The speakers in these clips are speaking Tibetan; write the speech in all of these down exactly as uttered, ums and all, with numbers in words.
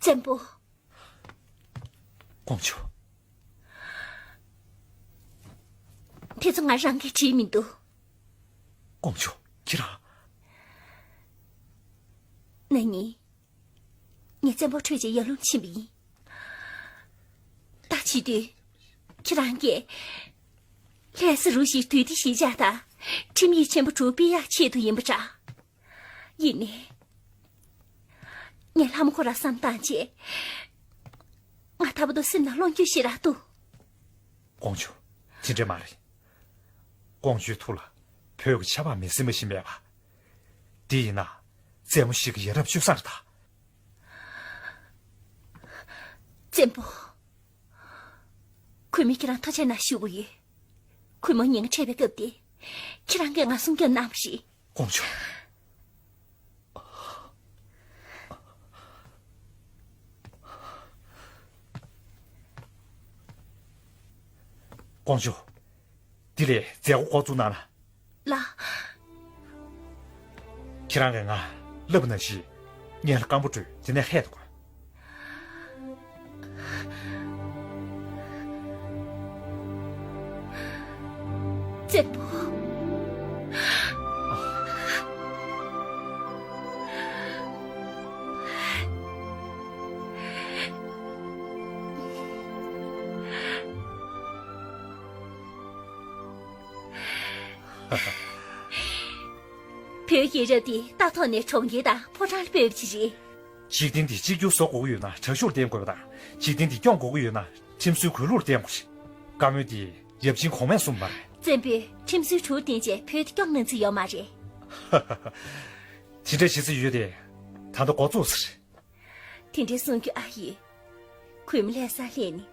བཙན་པོ། ཀོང་ཇོ། དེ་ཚོ་ང་རང་གིས་བྲིས་མི་འདུག་ཀོང་ཇོ། ཁྱེད་རང་། ན་ནིང་། ངས་བཙན་པོ་ཁྲོས་བྱས་ཡར་ཀླུང་ཕྱིན་པ་ཡིན། ད་བྱེད་དུས། ཁྱེད་རང་གིས། ལྷ་ས་རུ་བཞིའི་དུས་བདེ་ཞི་འཇགས་དང་། ཁྲིམས་ཡིག་ཆེན་པོ་དྲུག་སྤེལ་ཡག་ཆེད་དུ་ཡིན་པ་འདྲ། ཡིན་ནའི། ངས་ལྷ་མོ་ཁོ་རང་བསམ་བཏང་བྱས། ང་ད་བར་དུ་སེམས་ནང་བློ་འགྱོད་ཞེ་དྲག་འདུག་ཀོང་ཇོ། དེ་འདྲས་མ་རེད། ཀོང་ཇོའི་ཐུགས་ལ་བོད་ཀྱི་ཆབ་འབངས་མི་སེར་མ་ཞིག་མེད་པ། དེ་ཡིན་ན། བཙན་མོ་ཞིག་གི་ཡ་རབས་སྤྱོད་བཟང་རེད་ད། བཙན་པོ། གུས་མོས་ཁྱེད་རང་ཐུགས་རྗེ་གནང་ཞུ་གི་ཡོད། གུས་མོ་ཉེན་ཁ་འཕྲད་པའི་སྐབས་དེ། ཁྱེད་རང་གིས་ང་སྲུང་སྐྱོབ་གནང་བ་རེད། ཀོང་ཇོ། ཀོང་ཇོ། འདི་ལས་མཛད་སྒོ་འགོ་བཙུགས་གནང་ན། ལགས། ཁྱེད་རང་གིས་ང་བསླབ་པ་ནང་བཞིན། སྔོན་ལ་སྐམ་པོ་བྲོས་དེ་ནས་ལྷས་དུ་འགོས། བཙན་པོ། བོད་རྒྱལ་རབས་འདི་རྟ་ཐོག་ནས་གྲོང་ཁྱེར་དང་ཕོ་བྲང་ལ་སྤོས་པ་ཅིག་རེད། འཇིག་རྟེན་འདི་གཅིག་གྱུར་བཟོ་དགོས་ཀྱི་ཡོད་ན་དྲག་ཤུགས་ལ་བརྟེན་དགོས་པ་དང་། འཇིག་རྟེན་འདི་སྐྱོང་དགོས་ཀྱི་ཡོད་ན་ཁྲིམས་སྲོལ་གུས་ལུགས་ལ་བརྟེན་དགོས་རེད། བཀའ་མོལ་འདི་ཡབ་ཆེན་གོང་མས་གསུངས་པ་མ་རེད། བཙན་པོས་ཁྲིམས་སྲོལ་དྲུག་བརྟེན་བྱས་བོད་འདི་སྐྱོང་གནང་རྩིས་ཡོད་མ་རེད། དེ་འདྲ་བྱེད་རྩིས་ཡོད་དེ། ད་ལྟ་འགོ་བཙུགས་ཟེར། དེ་འདྲའི་གསུང་རྒྱུ་ཨ་ཡོད། གུས་མོ་ལྷ་སར་སླེབས་ནས།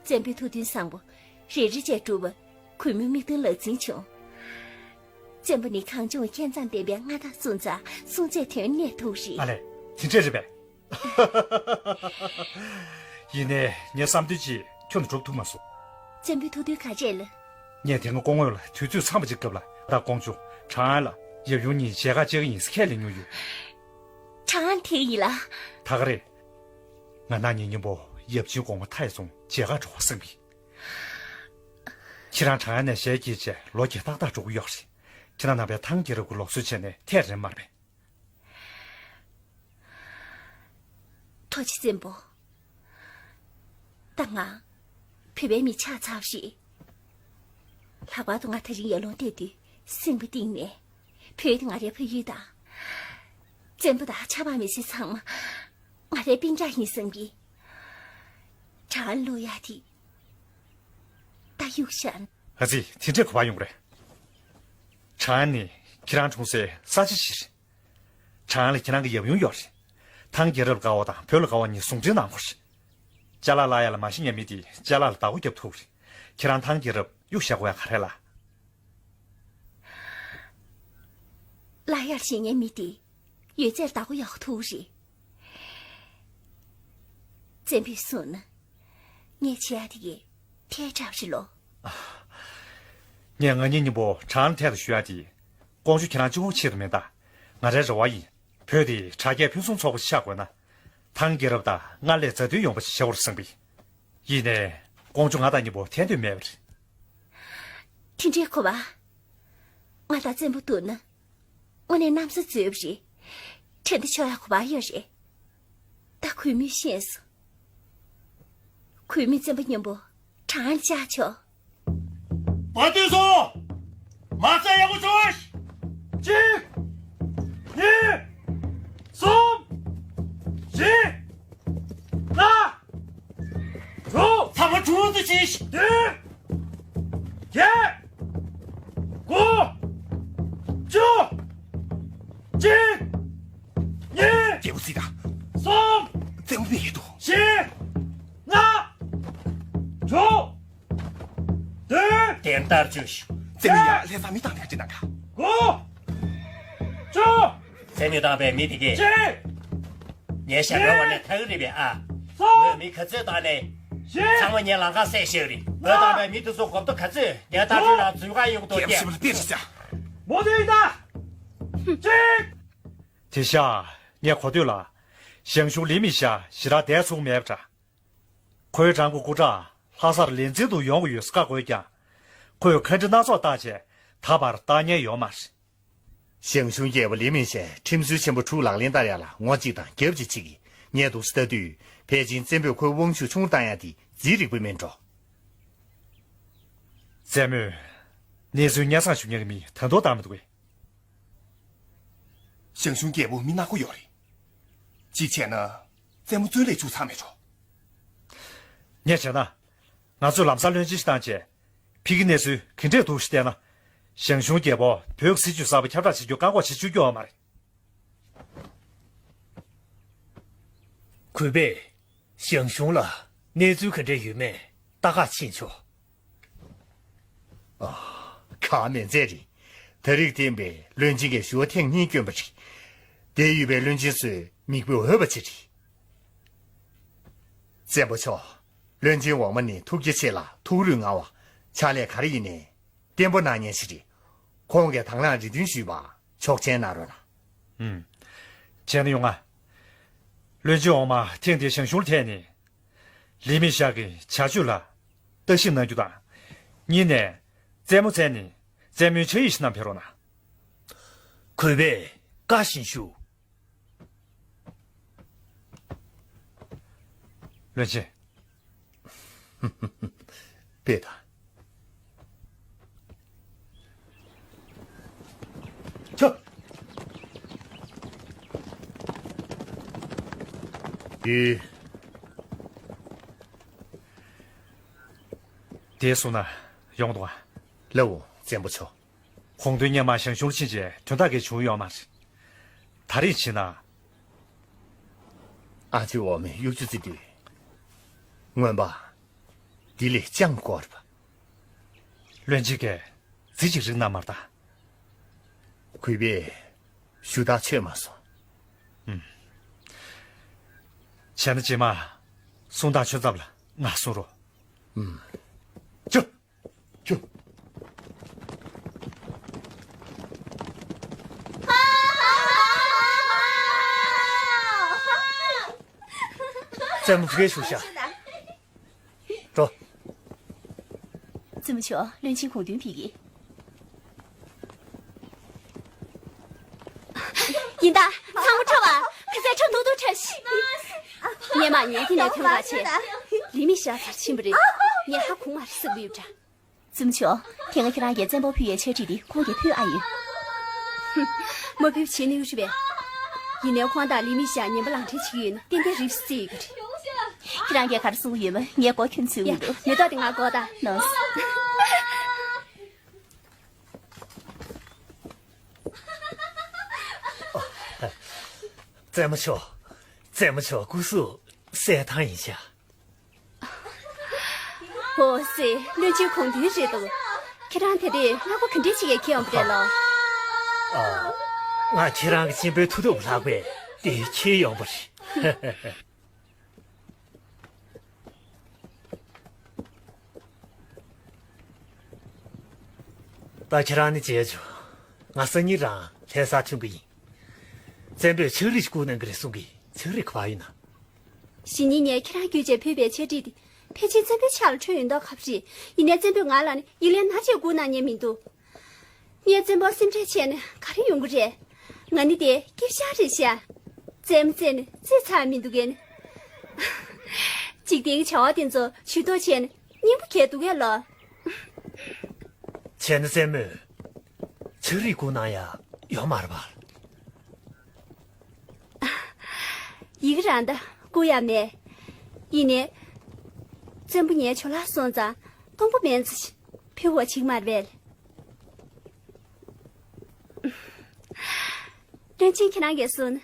བཙན་པོའི་ཐུགས་འདུན་བཟང་པོ་རེ་རེ་བྱས་བསྒྲུབས་པ། གུས་མོའི་མིག་མདུན་ལག་འཛིན་བྱུང་། བཙན་པོ་ནི་གངས་ལྗོངས་མཁས་མཛངས་ལྡན་པའི་མངའ་བདག་སུ་འཛིན་གསུང་ཚད་དོན་གནད་ཐུག་རེད། ཨ་ལས། དེ་འདྲས་རེད་པས། ཡིན་ནའི་ངའི་བསམ་དོན་ཅིག་ཁྱོན་ནས་འགྲུབ་ཐུབ་མ་སོང་། བཙན་པོའི་ཐུགས་འདུན་ག་རེ་རེད་ལགས། ངས་དེ་སྔ་སྐུ་ངོ་ལ་དུས་ཚོད་འཚམས་པ་ཅིག་སྐབས་ལ་ད་ཀོང་ཇོ། ཁྲང་ཨན་ལ་ཡབ་ཡུམ་གཉིས་མཇལ་ཁ་བཅར་གྱི་ཡིན་ཟེར་ཁས་ལེན་མྱོང་ཡོད། ཁྲང་ཨན་དེ་ཡིན་ལ། ད་ག་རེད། ང་ནང་ཉིན་མཉམ་པོ་ཡབ་ཆེན་གོང་མ་མཐའ་ཡས་ཚོང་མཇལ་ཁ་འགྲོ་བ་བསམ་གི། ཁྱེད་རང་ཁྲང་ཨན་ནས་ཞལ་གྱེས་བྱས་ལོ་བརྒྱ་ཏག་ཏག་འགྲོ་གི་ཡོད་རེད། ཁྱེད་རང་ནང་པའི་ཐང་རྒྱལ་རབས་ཀྱི་ལུགས་སྲོལ་བྱས་ནས་ཐད་རན་མ་རེད་པས། ཐུགས་རྗེ་ཆེ་བཙན་པོ། ད་ང་བོད་པའི་མི་ཆགས་ཚར་བ་རེད། ལྷག་པར་དུ་ང་དེ་རིང་ཡར་ཀླུང་བལྟས་དུས་སེམས་པ་གཏིང་ནས་བོད་དེ་ང་རའི་ཕ་ཡུལ་དང་། བཙན་པོ་དང་ཆབ་འབངས་མི་སེར་ཚང་མ་ང་རའི་སྤུན་ཀྱག་ཡིན་བསམ་གི། ཁྲང་ཨན་ལོག་ཡག་དེ་ད་གཡུག་བཞག་ན། ཨ་ཙི། དེ་འདྲའི་གོ་བ་ཡོང་གི་རེད། ཁྲང་ཨན་ནི་ཁྱེད་རང་འཁྲུངས་སའི་ས་ཆ་ཞིག་རེད། ཁྲང་ཨན་ལ་ཁྱེད་རང་གི་ཡབ་ཡུམ་ཡོད་རེད། ཐང་རྒྱལ་རབས་ལ་དགའ་བ་དང་བོད་ལ་དགའ་བ་གཉིས་ཟུང་འབྲེལ་གནང་དགོས་རེད། ཅ་ལག་བརླག་ཡ་ལ་མ་ཤི་ཉན་མི་དེས་ཅ་ལག་ལ་བདག་པོ་རྒྱབ་ཐུབ་རེད། ཁྱེད་རང་ཐང་རྒྱལ་རབས་གཡུག་བཞག་དགོས་ཡ་ག་རེ་ལ། བརླག་ཡ་ལ་ཤི་ཉན་མི་དེས་ཡོད་ཚད་བདག་པོ་ཡག་ཐུབ་རེད། བཙན་པོས་གསུངས་ན། ངས་བྱེད་ཡ་དེ་གས་ཐལ་དྲགས་རེད་ལོ། ངས་ང་གཉིས་མཉམ་པོ་ཁྲང་ཨན་ཐད་དུ་ཞུ་ཡ་དེ། ཀོང་ཇོ་ཁྱེད་རང་གཅིག་པོ་ཆེད་དུ་མིན་ད། ང་རའི་རེ་བ་ཡིན། བོད་དེ་དྲ་རྒྱའི་ཕུན་སུམ་ཚོགས་པ་ཞིག་ཆགས་དགོས་ན། ཐང་རྒྱལ་རབས་དང་སྔར་ལས་མཛའ་མཐུན་ཡོང་བ་ཞིག་བྱེད་དགོས་རེད་བསམ་གི། ཡིན་ནའི། ཀོང་ཇོ་ང་དང་མཉམ་པོ་འཐད་འདོད་མེད་པ་རེད། དེ་འདྲའི་གོ་བ། ང་དང་བཙན་པོ་འདུག་ན། དངོས་གནས་གནམ་ས་འཛོལ་བ་རེད། ཁྲེལ་འདི་ཆོག་ཡ་གོ་བ་ཡོད་རེད། ད་གུས་མོས་ཤེས་སོང་། གུས་མོས་བཙན་པོ་མཉམ་པོ་ཁྲང་ཨན་བཅར་ཆོག་བ་དུས་སོ། མ་རྩ་ཡག་པོ་བྱོས། གཅིག་གཉིས། གསུམ། བཞི། ལྔ། དྲུག་ཚང་མ་དྲུག་ཏུ་བྱས། བདུན། བརྒྱད། དགུ། བཅུ། གཅིག་གཉིས། རྒྱལ་པོ་སྲིད་དང་། གསུམ། བཙན་པོ་མི་ཡོད་དོ། བཞི། ལྔ། དྲུག་བདུན། བདེན་བདར་བཅུ། བཙན་པོ་ཡ་ལྷ་སར་མི་བཏང་ནས་ཅི་གནང་ག་དགུ། བཅུ། བཙན་པོས་བཏང་པའི་མི་དེ་གས། གཅིག་ངའི་ཞབས་པའི་འོག་ནས་ཐར་གི་རེད་པས་ཨ། མོས་མི་ག་ཚོད་བཏང་ནས། བཞི། ཚང་མ་ངའི་ལམ་ཁར་བསད་ཤེས་རེད། མོས་བཏང་པའི་མི་དེ་ཚོ་གོམ་སྟབས་ག་ཚོད་ངའི་ལྟ་གྲུ་ལ་འཛུལ་ག་ཡོང་གི་འདུག་ཀྱང་། མོ་དེ་ཡིན་ད། གཅིག་དེ་ཤ། ངས་གོ་ཐོས་ལ། ཞང་ཞུང་ལི་མི་ཤ་ཞེ་དྲག་བསྡད་ཚུགས་མེད་པ་འདྲ། ཁོའི་བྲང་ཁོག་སྐུ་དྲག་ལྷ་སར་ལས་འཛིན་དུ་ཡོང་གི་ཡོད་བཀའ་བསྒོས་ཀྱང་། ཁོས་ཁ་འདྲི་སྣ་ཚོགས་བཏང་བྱས་ད་བར་བཏང་མཁན་ཡོད་མ་རེད། ཞང་ཞུང་རྒྱལ་པོ་ལི་མི་ཤའི་ཁྲིམས་སྲོལ་ཆེན་པོ་དྲུག་ལག་ལེན་བསྟར་ཡ་ལ་ངོ་གཅིག་དང་རྒྱབ་གཅིག་བྱེད་ཀྱི་ངས་འདུག་སེ་ལྟ་དུས། ཕལ་ཆེར་བཙན་པོས་ཁོའི་དབང་ཤུགས་ཆུང་རུ་བཏང་ཡ་དེ་རྫིག་རིག་པོ་མིན་འགྲོ། བཙན་མོས་གནས་ཚུལ་སྙན་སེང་ཞུ་མཁན་གྱི་མི་ད་དུང་བཏང་མི་འདུག་གས། ཞང་ཞུང་རྒྱལ་པོ་མི་ནག་པོ་ཡོད་རེད། གཅིག་བྱས་ན་བཙན་མོ་བཙོན་ལས་བཅུག་ཚར་མེད་འགྲོ། ངས་བྱས་ན། ང་ཚོས་ལམ་སང་བློན་ཆེན་ཞིག་བཏང་བྱས། ཕ་གི་གནས་ཚུལ་ག་འདྲས་འདུག་ཞེས་བལྟས་ན། ཞང་ཞུང་རྒྱལ་པོ་བོད་ཀྱི་སྲིད་བྱུས་གསར་པ་ཁྱབ་བསྒྲགས་བྱེད་རྒྱུ་བཀག་འགོག་བྱེད་བཅུག་རྒྱུ་ཡོད་མ་རེད། གུས་པས་ཞང་ཞུང་ལ་གནས་ཚུལ་ག་འདྲས་ཡོད་མེད་ལྟ་ག་ཕྱིན་ཆོག། ཨ། ཁག་མེད་མཛད་རེད། ད་རིག་བསྟན་པའི་བློན་ཆེན་གྱི་ཞུ་བ་ཐེངས་གཉིས་བསྐྱོན་པ་རེད། དེ་ཡོད་པའི་བློན་ཆེན་ཚོས་མིག་དཔེ་འོས་པ་ཅིག་རེད། བཙན་པོ་མཆོག། བློན་ཆེན་འོག་མ་ནི་ཐུགས་རྗེ་ཆེ་ལ་ཐུགས་རུས་མངའ་བ། ཕྱག་ལས་ག་རེ་ཡིན་ནའི་བརྟན་པོ་གནང་མཁན་ཞིག་རེད། ཁོང་གིས་དང་བླངས་རེ་འདུན་ཞུས་པ་ཆོག་མཆན་གནང་རོགས་གནང་། ཨུམ། བྱས་ན་ཡོང་ང་། བློན་ཆེན་འོག་མ་ཐེངས་འདིའི་ཞང་ཞུང་ལ་ཐད་ནས། ལི་མི་ཤ་གི་བྱ་སྤྱོད་ལ་བརྟག་ཞིབ་གནང་རྒྱུ་དང་། གཉིས་ནས། བཙན་མོ་མཚན་ནས་བཙན་མོའི་ཕྱག་ཡིག་ཞིག་བསྣམས་ཕེབས་རོགས་གནང་། གུས་པས་བཀའ་བཞིན་ཞུ། བློན་ཆེན། དཔེ་དང་། ཆོ། ཡུལ། དེ་སོང་ན་ཡོང་འདུག་ཨ། ལགས་འོང་བཙན་པོ་མཆོག། གོང་དོན་སྔོན་མ་ཞང་ཞུང་ཕྱིན་རྗེས་དོན་དག་གི་བྱུང་ཡོད་མ་རེད། ད་རེས་ཕྱིན་ན། ཨ་ཅེ་འོག་མའི་གཡོ་སྒྱུ་རྩི་དུས། མངོན་པ། འདི་ལས་ཅང་དགོས་པ། བློན་ཆེན་གྱིས་རྫི་ཅིག་རིག་གནང་མར་ད། གུས་པས་ཞུ་དག་ཆོད་མ་སོང་། ཨུམ། བྱས་ན་རྗེས་མ་གསུང་དག་ཆོད་ཙམ་ལ་ང་གསུང་རོགས། ཨུམ། ཅོ། ཅོ། བཙན་པོ་ཕ་གིར་བཞུགས་ཤག། འགྲོ། བཙུན་མོ་མཆོག། བློན་ཆེན་གོང་མདུན་ཕེབས་ཀྱི། ཡིན་ད། ཚང་མ་ཁྲོ་བ། ཁ་ཟས་ཁྲོ་ཐུང་ཐུང་ཁྲོ་ཤི། སྔོན་མ་ངས་དེ་ནས་ཐོན་ག་ཆེ། ལི་མི་ཤ་ཚར་ཕྱིན་པ་རེད། ངས་ཧ་གོ་མ་རེད་བསམ་གྱི་ཡོད་འདྲ། བཙུན་མོ་མཆོག། དེ་སྔ་ཁྱེད་རང་གིས་བཙན་པོར་ཕུལ་བའི་ཕྱག་བྲིས་དེ་ཁོང་གིས་ཕུལ་ཨ་ཡོད། མ་ཕུལ་བྱས་ནས་ཡོད་རེད་པས། ཡིན་ནའི་ཁོང་དང་ལི་མི་ཤ་ངན་པ་ལང་ཁྲིད་བྱེད་ཀྱི་ཡོད་ན་ཏན་ཏན་རེད་བསམ་གྱི་ཡོད་རེད། ཁྱེད་རང་གིས་ག་རེ་གསུང་གི་ཡོད་མེད་ངས་མགོ་འཁྱོམ་ཚུལ་ཡ། མི་འདུག་མེ་ཏོག་དེ་ང་མགོ་ད། ནོ། བཙན་མོ་མཆོག། བཙན་མོ་མཆོག་སྐུ་གཟུགས་གསལ་ཐང་ཡིན་ཤག། ཧོ་སེ། བློན་ཆེན་གོང་མདུན་རེད་འདུག་ཁྱེད་རང་དེ་རིང་ལྷག་པ་ག་འདྲས་ཅིག་གིས་འཁྱེར་ཡོང་པ་རེད་ལོ། ཨ། ང་ཁྱེད་རང་གི་གཅེན་པོའི་མཐུ་སྟོབས་ལྷག་པས་དེ་འཁྱེར་ཡོང་པ་རེད། ད་ཁྱེད་རང་ནི་བརྗེད་བྱུང་། ང་སང་ཉིན་རང་ལྷ་སར་ཐོན་གི་ཡིན། བཙན་པོས་ཕྱག་བྲིས་ཤིག་བསྐུར་གནང་གི་རེད་གསུང་གི། ཕྱག་བྲིས་ག་པར་ཡོད་ན། གཞེས་ནིང་ངས་ཁྱེད་རང་བརྒྱུད་བྱས་ཕུལ་བའི་ཕྱག་བྲིས་དེ་ཕལ་ཆེར་བཙན་པོའི་ཕྱག་ལ་འཕྲོད་ཡོད་མདོག་ཁ་པོ་རེད། ཡིན་ནའི་བཙན་པོས་ང་ལ་ནི་ཡིག་ལན་སྣ་གཅིག་བསྐུར་གནང་མཁན་མི་འདུག་ངས་བཙན་པོར་སེམས་ཁྲལ་བྱས་ན་ག་རེ་ཡོང་གི་རེད། ང་ནི་དེ་སྐྱིད་ཤག་རེད་ཤག་བཙན་པོ་བཙལ་ནས་བཙལ་ཚར་མི་འདུག་གས་ནི། འཇིག་རྟེན་གྱི་བྱ་བ་དེ་ཚོ་ཇུས་གཏོགས་བྱས་ནས་སྙིང་པོ་གས་འདུག་གས་ལོ། བྱས་ན་བཙན་མོས་ཕྱག་བྲིས་བསྐུར་གནང་ཡ་ཡོད་མ་རེད་པ། ཡི་གེ་རང་ད་བསྐུར་ཡ་མེད། ཡིན་ནའི། བཙན་པོ་ངའི་ཇོ་ལགས་སོང་ཙང་གཏོང་པོ་མེད་ཚེ་ཕུལ་བ་ཅིག་མ་རེད་པས། བློན་ཆེན་ཁྱེད་རང་གིས་གསུངས་ན།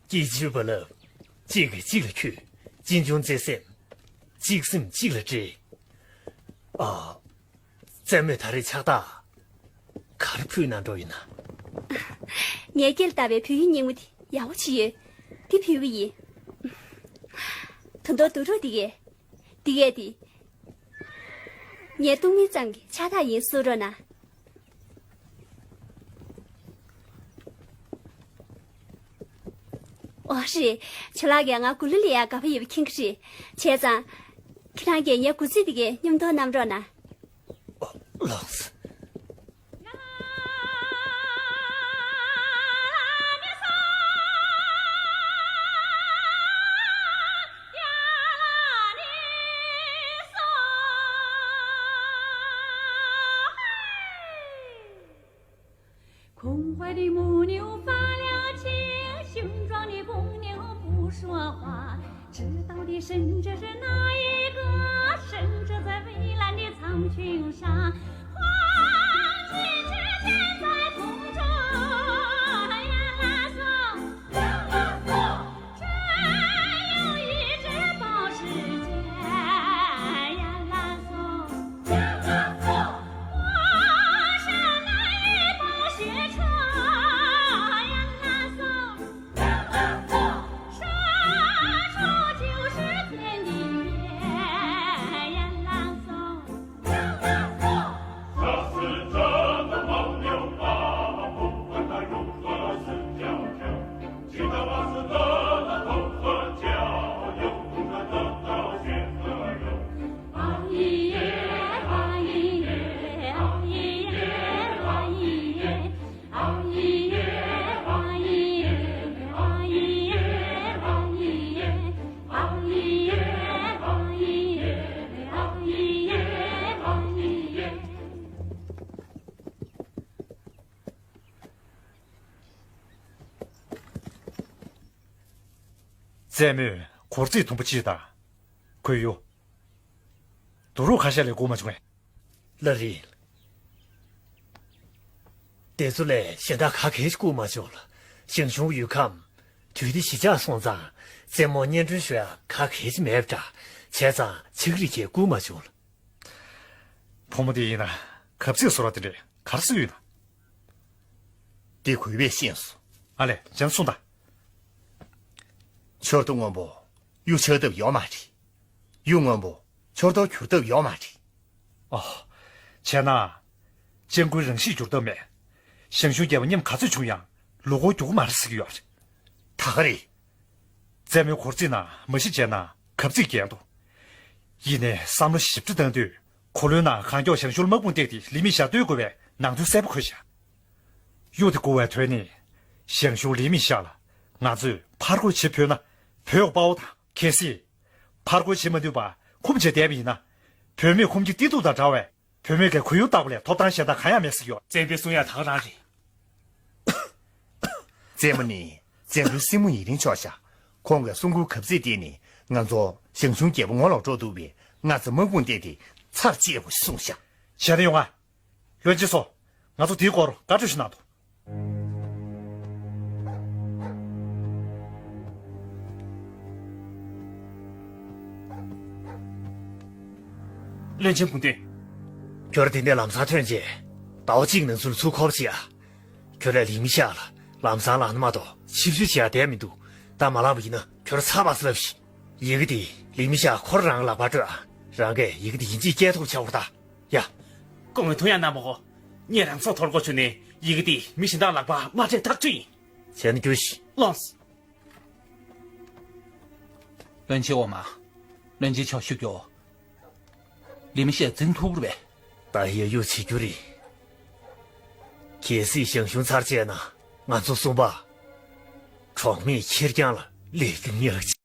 སྐྱིད་ཆུ་བ་ལ། གཅིག་གིས་གཅིག་ལ་འཁྱུད། གཅེན་གཅུང་བརྩེ་སེམས། གཅིག་སེམས་གཅིག་ལ་སྤྲད། ཨ། བཙན་མོས་ད་རེས་ཕྱག་རྟགས་ག་རེ་ཕུལ་གནང་འགྲོ་ཡོད་ན། ངའི་སྐེ་ལ་བཏགས་པའི་བོད་ཡིག་རྙིང་མ་དེ་ཡག་པོ་ཅིག་ཡོད། དེ་ཕུལ་བ་ཡིན། ད་དུང་བསྡུ་རུག་འདི་གས། འདི་གས་དེ། ངའི་སྟོང་ཉིད་ཙམ་གྱི་ཕྱག་རྟགས་ཡིན་གསུང་རོགས་གནང་། ཨོ་རེད། ཇོ་ལགས་ཀྱིས་ང་གུ་ལུ་ལི་ཡ་དགའ་པོ་ཡོད་པ་མཁྱེན་གྱི་རེད། བྱས་ཙང་། ཁྱེད་རང་གིས་ངའི་གུ་ཚིག་དེ་གའི་མཉམ་དུ་བསྣམས་རོགས་གནང་། ལགས་སོ། རྩེད་མོས་གུར་རྩིས་དུམ་བུ་གཅིག་དང་། གུས་ཡུ། དུ་རུ་ཁ་ཤས་ལས་བསྐུར་མ་བྱུང་ངས། ལགས་རེད། དེ་ཚོ་ལས་གཞན་དག་ག་གེ་བསྐུར་མ་བྱུང་ལ། ཞང་ཞུང་ཡུལ་ཁམས་དུས་བདེ་ཞི་འཇགས་སོང་ཙང་རྩེད་མོ་སྙན་སྒྲོན་ཞུ་ཡག་ག་གེ་མེད་པ་འདྲ། བྱས་ཙང་ཕྱག་བྲིས་ཀྱང་བསྐུར་མ་བྱུང་ལ། བུ་མོ་དེ་ཡིན་ན་གབ་ཚིག་བཟོ་ར་དེ་འདྲས་ག་རེ་བཟོས་ཡོད་ན། དེ་གུས་པས་ཤེས་སོ། ཨ་ལས། བྱས་ན་གསུངས་དང་། མཆུ་ཏོ་སྔོན་པོ་གཡུ་ཆགས་ཐབས་ཡོད་མ་རེད། གཡུ་སྔོན་པོ་མཆུ་ཏོར་འགྱུར་ཐབས་ཡོད་མ་རེད། ཨོ། བྱས་ན། སྤྱང་ཀིའི་རང་གཤིས་འགྱུར་ཐབས་མེད། ཞང་ཞུང་རྒྱལ་པོ་ཉམས་ག་ཚོད་བྱུང་ཡང་ལུག་གུར་འགྱུར་གྱི་མ་རེད་ཟེར་གྱི་ཡོད་རེད། ད་ག་རེད། རྩེད་མོའི་གུར་རྩིས་ནང་མ་གཞི་བྱས་ན་གབ་ཚིག་རྒྱན་འདུག། ཡིན་ནའི་བསམ་བློ་ཞིབ་ཕྲ་བཏང་དུས། གུ་ལུའི་ནང་གང་མགྱོགས་ཞང་ཞུང་ལ་དམག་དཔུང་བཏེགས་ཏེ་ལི་མི་ཤ་བཏུལ་དགོས་པའི་ནང་དོན་གསལ་པོ་འཁོད་བཞག། གཡུ་དེ་བསྐུར་བའི་དོན་ནི། ཞང་ཞུང་ལི་མི་ཤ་ལ་ང་ཚོས་ཕར་རྒོལ་བྱེད་ཕོད་ན་བོད་དཔའ་བོ་དང་། གལ་སྲིད་ཕར་རྒོལ་བྱེད་མ་ནུས་པར་འཁུམས་བྱས་བསྡད་པ་ཡིན་ན། བུད་མེད་ཁུམ་གྱི་ཏི་ཏུ་དང་འདྲ་བས། བུད་མེད་ཀྱི་གུས་ཡུ་ལྟ་བུ་ལས་ཐོབ་ཐང་གཞན་དག་གང་ཡང་མེད་ཟེར་གྱི་ཡོད། བཙན་པོའི་གསུང་ཡག་ད་ག་རང་རེད། རྩེད་མོ་ནི་བཙན་པོའི་སྲིང་མོ་ཡིན་རིང་ཆོག་ཤག། ཁོང་གི་གསུང་མགུར་གབ་ཚིག་དེ་ནི་ང་ཚོ་ཞང་ཞུང་རྒྱལ་པོ་ངོ་ལོག་འགྲོ་འདུག་པས། ང་ཚོ་དམག་དཔུང་བཏེགས་ཏེ་ཚར་བཅད་དགོས་གསུངས་ཤག། བྱས་ན་ཡོང་ང་། བློན་ཆེན་ཚོ། ང་ཚོ་དེའི་སྐོར་བཀའ་འཁྲོལ་ཞིག་གནང་དང་། བློན་ཆེན་བུ་སྟོན། ཁྱོད་རང་དེ་ནས་ལམ་སང་ཐོན་རྗེས། ཟླ་བ་གཅིག་ནང་ཚུན་ཚུར་འཁོར་བྱེད་ཡ། ཁྱོད་ལ་ལི་མི་ཤ་ལ་ལམ་སང་ལངས་ན་མ་གཏོགས་ཆིབས་བསྒྱུར་བྱེད་ཡ་བསྡད་མི་འདུག། ད་མ་ལངས་པ་ཡིན་ན་ཁྱོད་རང་ཚར་བ་ཟེར་ལབ་ཤིག། ཡི་གེ་དེ་ལི་མི་ཤ་ཁོ་རང་ལག་པར་སྤྲོད་ཨ། རང་གིས་ཡི་གེ་དེ་ཡིན་གཅིག་སྐྱེལ་ཐུབ་བྱ་བར་ད། ཡ། སྐུ་ངོ་ཐུགས་ཡག་གནང་བ་གོ། ངས་རང་སྲོག་འདོར་དགོས་བྱུང་ནས་ཡི་གེ་དེ་མི་གཞན་དག་ལག་པར་མ་སྤྲད་ཐག་ཆོད་ཡིན། བྱས་ན་རྒྱུགས་ཤིག། ལོངས། བློན་ཆེན་འོག་མ། བློན་ཆེན་མཆོག་ཞུ་རྒྱུ། ལི་མི་ཤ་འཛིང་ཐུབ་རེད་པས། ད་ཡ་ཡུ་བྱེད་རྒྱུ་རེད། གལ་སྲིད་ཞང་ཞུང་ཚར་བཅད་ན་ང་ཚོ་གསུམ་པ། གྲོགས་མེད་ཁེར་རྐྱང་ལ་སླེབས་རྒྱུ་ཉག་གཅིག།